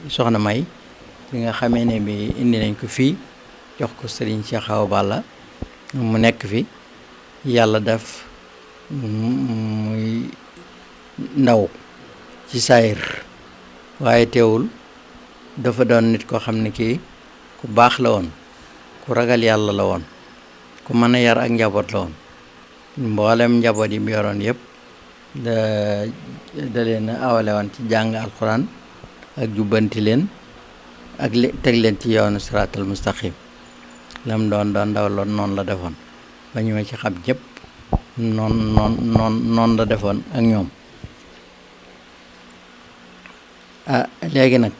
soxna May bi nga xamee ne bi indi nañ ko fii jox ko Serigne Cheikh Awa Balla mu nekk fi yàlla def muy ndaw ci saayir waaye teewul dafa doon nit koo xam ne kii ku baax la woon ku ragal yàlla la woon ku mën a yar ak njaboot la woon mboolem njaboot yi mu yoroon yëpp da leen awale woon ci jàng alxuraan ak jubbanti leen ak teg leen ci yoonu siraatal mustaqim lam doon ndaw loon noonu la defoon ba ñu ma ci xam ñëpp noonu la defoon ak ñoom léegi nag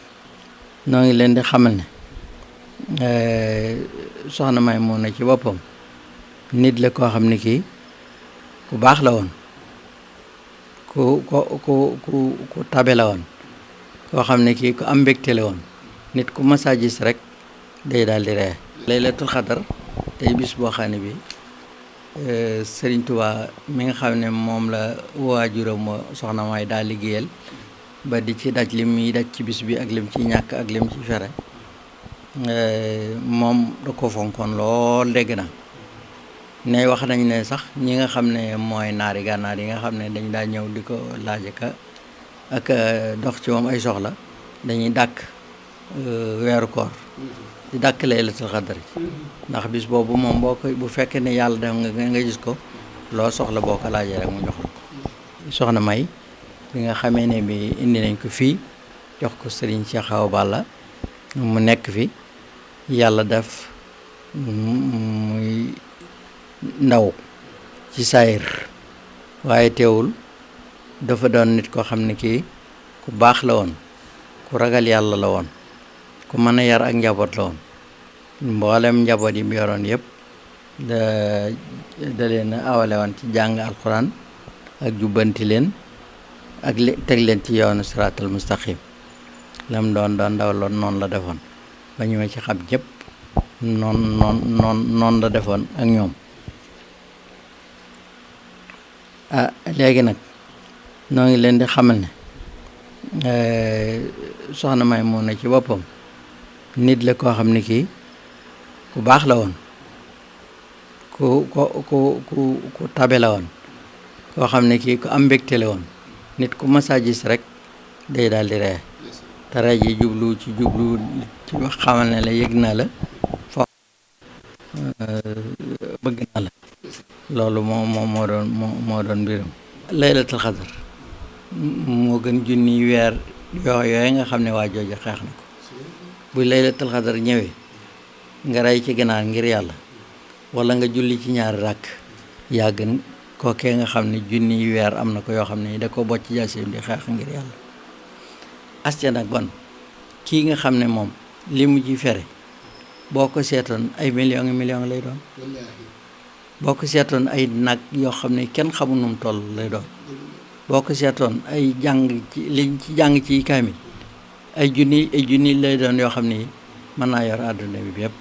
noo ngi leen di xamal ne soxna Maymuna ci boppam nit la koo xam ne kii ku baax la woon ku tabe la woon koo xam ne kii ku am mbégte la woon nit ku mas a gis rek day daal di ree laylatul xadar tey bis boo xam ne bi Sëriñ Tuubaa mi nga xam ne moom la waajuram soxna May daal liggéeyal ba di ci daj lim yi daj ci bis bi ak lim ci ñàkk ak lim ci fere moom da ko fonkoon lool dégg na ne wax nañ ne sax ñi nga xam ne mooy naari gànnaar yi nga xam ne dañ daa ñëw di ko laaje ka ak dox ci moom ay soxla dañuy dàkk weeru koor di dàkk laylatul xadar ndax bis boobu moom boo ko bu fekkee ne yàlla def nga gis ko loo soxla boo ko laajee rek mu jox la ko soxna May bi nga xamee ne bi indi nañ ko fii jox ko Serigne Cheikh Awa Balla mu nekk fi yàlla def muy ndaw ci saayir waaye teewul dafa doon nit koo xam ne kii ku baax la woon ku ragal yàlla la woon ku mën a yar ak njaboot la woon mboolem njaboot yi mu yoroon yëpp da leen awale woon ci jàng alxuraan ak jubbanti leen ak teg leen ci yoonu siraatal mustaqim lam doon ndaw loon noonu la defoon ba ñu ma ci xam ñëpp noonu la defoon ak ñoom léegi nag noo ngi leen di xamal ne soxna Maymuna ci boppam nit la koo xam ne kii ku baax la woon ku tabe la woon koo xam ne kii ku am mbégte la woon nit ku mas a gis rek day daal di ree te ree ji jublu ci wax xamal ne la yëg naa la foofu bëgg naa la loolu moo doon mbiram laylatul xadar moo gën junni weer yooyu nga xam ne waa jooju xeex na ko bu laylatul xadar ñëwee nga rey ci ganaar ngir yàlla wala nga julli ci ñaari ràkk yaa gën kookee nga xam ne junni weer am na ko yoo xam ne da ko bocc jaaseem di xeex ngir yàlla asca nag bon kii nga xam ne moom li mu ji fere boo ko seetoon ay millions lay doon boo ko seetoon ay nag yoo xam ne kenn xamul nu mu toll lay doon boo ko seetoon ay liñ ci jàng ci kaamil ay junni lay doon yoo xam ne mën naa yor àdduna bi yëpp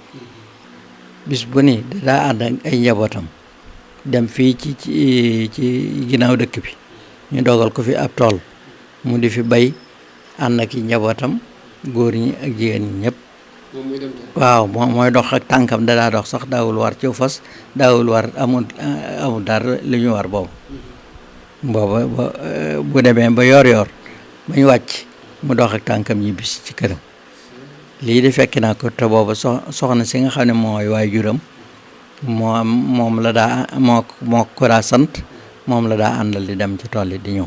bis bu ni daa ànd ak ay njabootam dem fii ci ginnaaw dëkk bi ñu dogal ko fi ab tool mu di fi bay ànd ak i njabootam góor ñi ak jigéen ñi ñëpp waaw mooy dox ak tànkam daa dox sax daawul war ci fas daawul war amul dara lu ñu war boobu bu demee ba yor bañ wàcc mu dox ak tànkam ñibbisi ci këram lii di fekki naa ko te booba soxna si nga xam ne mooy waajuram moom la daa moo ko daa sant moom la daa àndal di dem ci tool yi di ñëw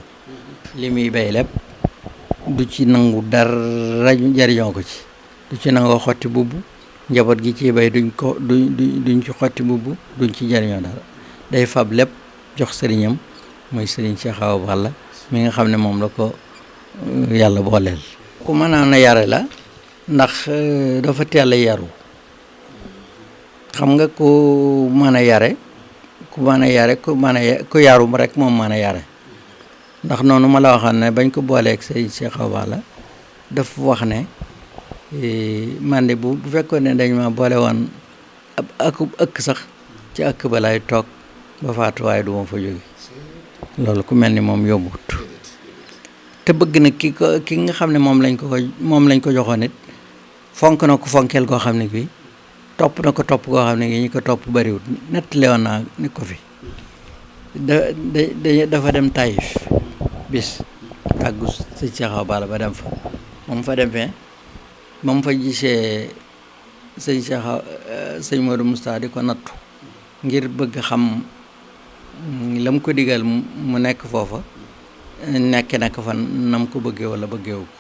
li muy bay lépp du ci nangu dara jariñoo ko ci du ci nangoo xotti bubb njaboot gi ci bay duñ ci xotti bubb duñ ci jariñoo dara day fab lépp jox sëriñam muy Sëriñ Cheikh Awa Balla mi nga xam ne moom la ko yàlla booleel ku mënaan a yare la ndax dafa teel a yaru xam nga ku mën a yare ku yarum rek moom mën a yare ndax noonu ma la waxoon ne bañ ko booleeg Sëriñ Cheikh Awa Balla daf wax ne man de bu fekkoon ne dañ ma boole woon ab ëkk sax ci ëkk ba lay toog ba faatu waaye du ma fa jóge loolu ku mel ni moom yombut te bëgg na ki nga xam ne moom lañ ko joxoon it fonk na ko fonkeel koo xam ne bii topp na ko topp koo xam ne ñi ko topp bariwut nettali woon naa ni ko fi dafa dem Taïf bis tàggu sëñ Cheikh Awa Balla ba dem fa moom fa dem fee moom fa gisee sëñ Modou Moustapha di ko nattu ngir bëgg xam la mu ko digal mu nekk foofa nekk fa nam ko bëggee wala bëggeewu ko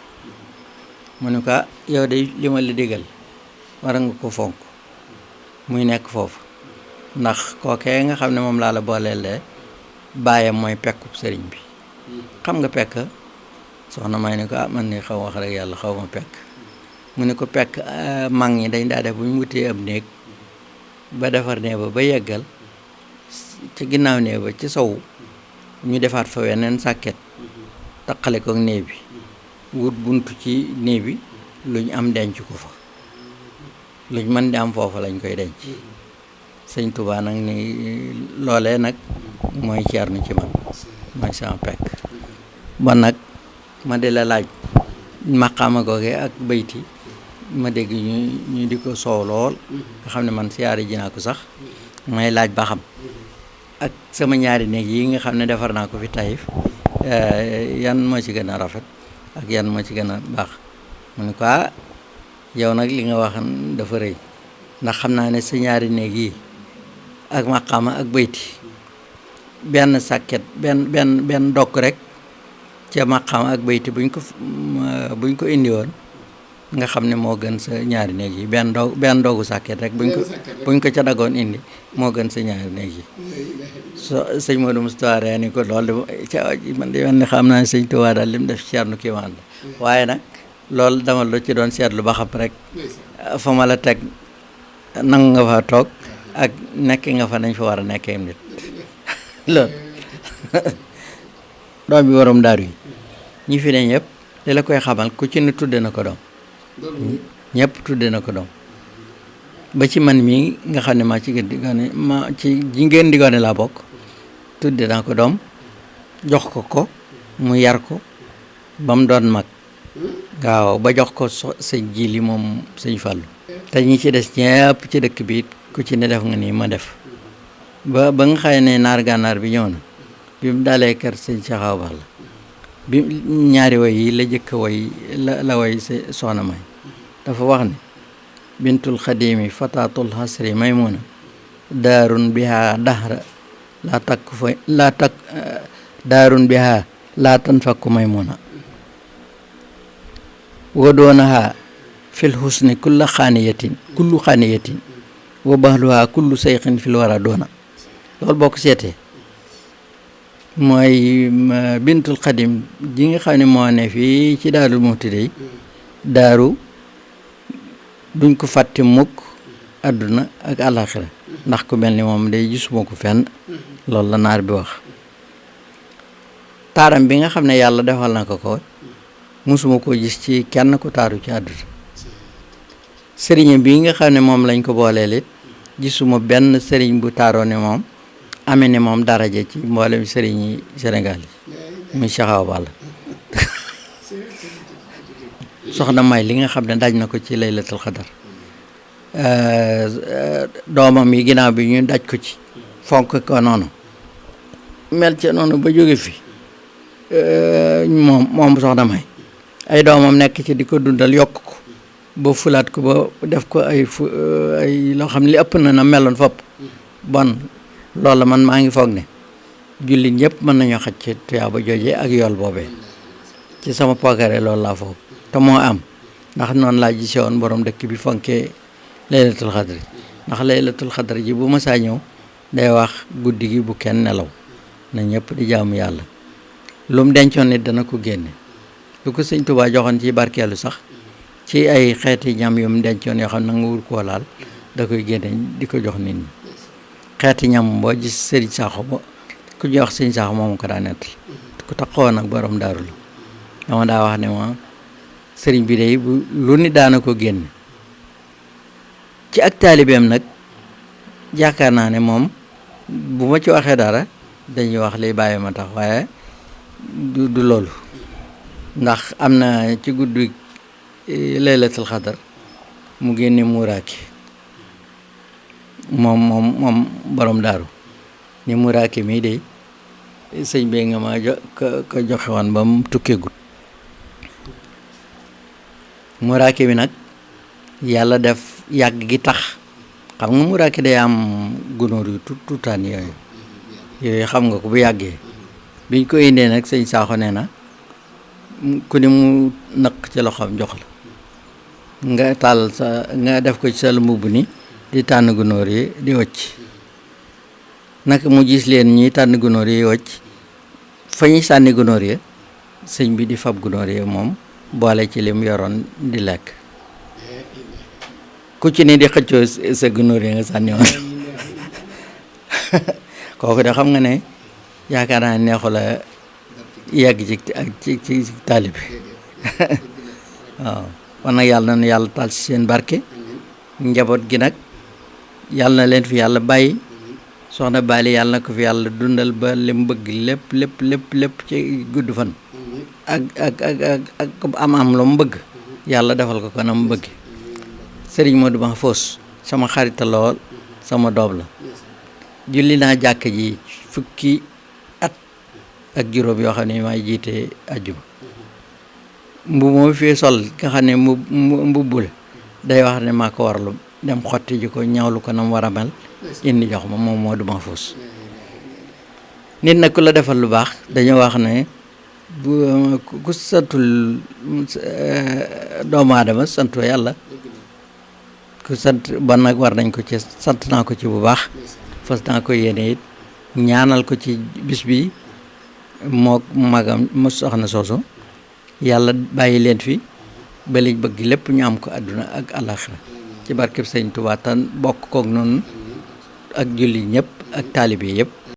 mu ne ko yow de li ma la digal war nga ko fonk muy nekk foofu ndax kookee nga xam ne moom laa la booleel de baayam mooy pekkub sëriñ bi xam nga pekk soxna may ne ko man ni xaw wax rek yàlla xaw ma pekk mu ne ko pekk mag ñi dañ daa def bu ñu wutee ab néeg ba defar néeg ba yeggal ci ginnaaw néeg ba ci sow ñu defaat fa weneen sàkket taqale ko néeg bi wut buntu ci néeg bi luñ am denc ko fa luñ mën di am foofa lañ koy denc sëñ Tuubaa nag ni loolee nag mooy ceernu ci man mooy sama pekk bon nag ma di la laaj maqaama googe ak bayti ma dégg ñu di ko soow lool nga xam ne man siyaare ji naa ko sax may laaj ba xam ak sama ñaari néeg yi nga xam ne defar naa ko fi Taïf yan moo ci gën a rafet ak yan moo ci gën a baax mu ne ko yow nag li nga wax dafa rëy ndax xam naa ne sa ñaari néeg yi ak maqaama ak bayti benn sàkket benn dokk rek ca maqaama ak bayti buñ ko indi woon nga xam ne moo gën sa ñaari néeg yi benn doogu sàkket rek buñ ko ca dagoon indi moo gën sa ñaari néeg yi sëñ Modou Moustapha ree ni ko loolu man de mel ni xam naa ne sëñ Tuubaa daal li mu def ceernu kiimaan la waaye nag loolu dama lu ci doon seetlu ba xam rek fa ma la teg nangu nga fa toog ak nekk nga fa nañ fa war a nekkee nit loolu doom bi waroom daaru yi ñi fi ne ñëpp li la koy xamal ku ci ne tudde na ko doom ñëpp tudde na ko doom ba ci man mii nga xam ne maa ci gën di gone ji ngeen di gone laa bokk tudde naa ko doom jox ko mu yar ko ba mu doon mag waaw ba jox ko sëñ Jili moom sëñ Fàllu te ñi ci des ñëpp ci dëkk bi ku ci ne def nga nii ma def ba nga xëy ne naar gànnaar bi ñëw na bi mu dalee kër sëñ Cheikh Awa Balla bi ñaari way yi la jëkk way la way soxna may dafa wax ne bintul xadimi fatatul hasri maymuna daarun biha dahra daarun biha laa tanfakku maymuna ودونها في الحسن كل خانية وبهلها كل سيق في الورى دونا loolu boo ko seetee mooy bintul xadim ji nga xam ne moo ne fii ci Daarul Muxti day daaru duñ ko fàtte mukk àdduna ak àllaaxira ndax ku mel ni moom day gisuma ko fenn loolu la naar bi wax taaram bi nga xam ne yàlla defal na ko musuma ko gis ci kenn ku taaru ci àdduna sëriñ bi nga xam ne moom lañ ko booleel it gisuma benn sëriñ bu taaroo ne moom amee ne moom daraja ci mboolem sëriñ yi Sénégal yi muy Cheikh Awa Balla soxna may li nga xam ne daj na ko ci laylatul xadar doomam yi ginnaaw bi ñu daj ko ci fonk ko noonu mel ci noonu ba jóge fi moom soxna may ay doomam nekk ci di ko dundal yokk ko ba fulaat ko ba def ko ay loo xam ne li ëpp na meloon fopp bon loolu man maa ngi foog ne jullit ñëpp mën nañoo xaj ci tuyaaba jooje ak yool boobee ci sama pogare loolu laa foog te moo am ndax noonu laa gisee woon borom dëkk bi fonkee laylatul xadri ndax laylatul xadri ji bu ma saa ñëw day wax guddi gi bu kenn nelaw na ñëpp di jaamu yàlla lu mu dencoon nit dana ko génne lu ko sëñ Tuubaa joxoon ci barkeelu sax ci ay xeeti ñam yu mu dencoon yoo xam ne nga wur koo laal da koy génne di ko jox nit ñi xeeti ñam boo gis sëriñ Saaxo ba ku ñuy wax sëriñ Saaxo moomu ko daa nettali ku taxawoon ak borom daaru la dama daa wax ne ma sëriñ bi day lu ni daana ko génne ci ak taalibeem nag yaakaar naa ne moom bu ma ci waxee dara dañuy wax liy bàyyi ma tax waaye du loolu ndax am na ci guddi laylatul xadar mu génne muuraaki moom borom daaru ni muuraaki mii de sëñ bi nga ma ko joxe woon ba mu tukkee gut muuraaki bi nag yàlla def yàgg gi tax xam nga muuraaki day am gunóor yu tuutaan yooyu xam nga ko bu yàggee biñ ko indee nag sëñ Saaxo nee na ku ni mu naq ci loxoom jox la nga tàll nga def ko ci sa mbubb ni di tànn gunóor yi di wëcc naka mu gis leen ñi tànn gunóor yi wëcc fa ñuy sànni gunóor yi sëñ bi di fab gunóor yi moom boole ci lim yoroon di lekk ku ci ne di xëccoo sa gunóor yi nga sànni woon kooku de xam nga ne yaakaar naa neexu la yegg ci taalib waaw kon nag yàlla na yàlla taal ci seen barke njaboot gi nag yàlla na leen fi yàlla bàyyi soxna Bali yàlla na ko fi yàlla dundal ba lim bëgg lépp ci gudd fan ak am lu mu bëgg yàlla defal ko na mu bëgg Serigne Modou Mahfous sama xarita lool sama doom la julli naa jàkk ji fukki at ak juróom yoo xam ne maay jiite ajjuma mbu moo fii sol nga xam ne mbubbu la day wax ne maa ko warlu dem xotti ji ko ñawlu ko nam war a mel indi jox ma moom Modou Mahfous nit nag ku la defal lu baax dañoo wax ne ku santul doomu aadama santoo yàlla ku sant ban nag war nañ ko ci sant naa ko ci bu baax fas naa ko yéene it ñaanal ko ci bis bi moo magam mu soxna soosu yàlla bàyyi leen fi ba liñ bëgg lépp ñu am ko àdduna ak àllaxira ci barkeb Sëñ Tuubaa tan bokk kook noonu ak julli ñëpp ak taalibe yëpp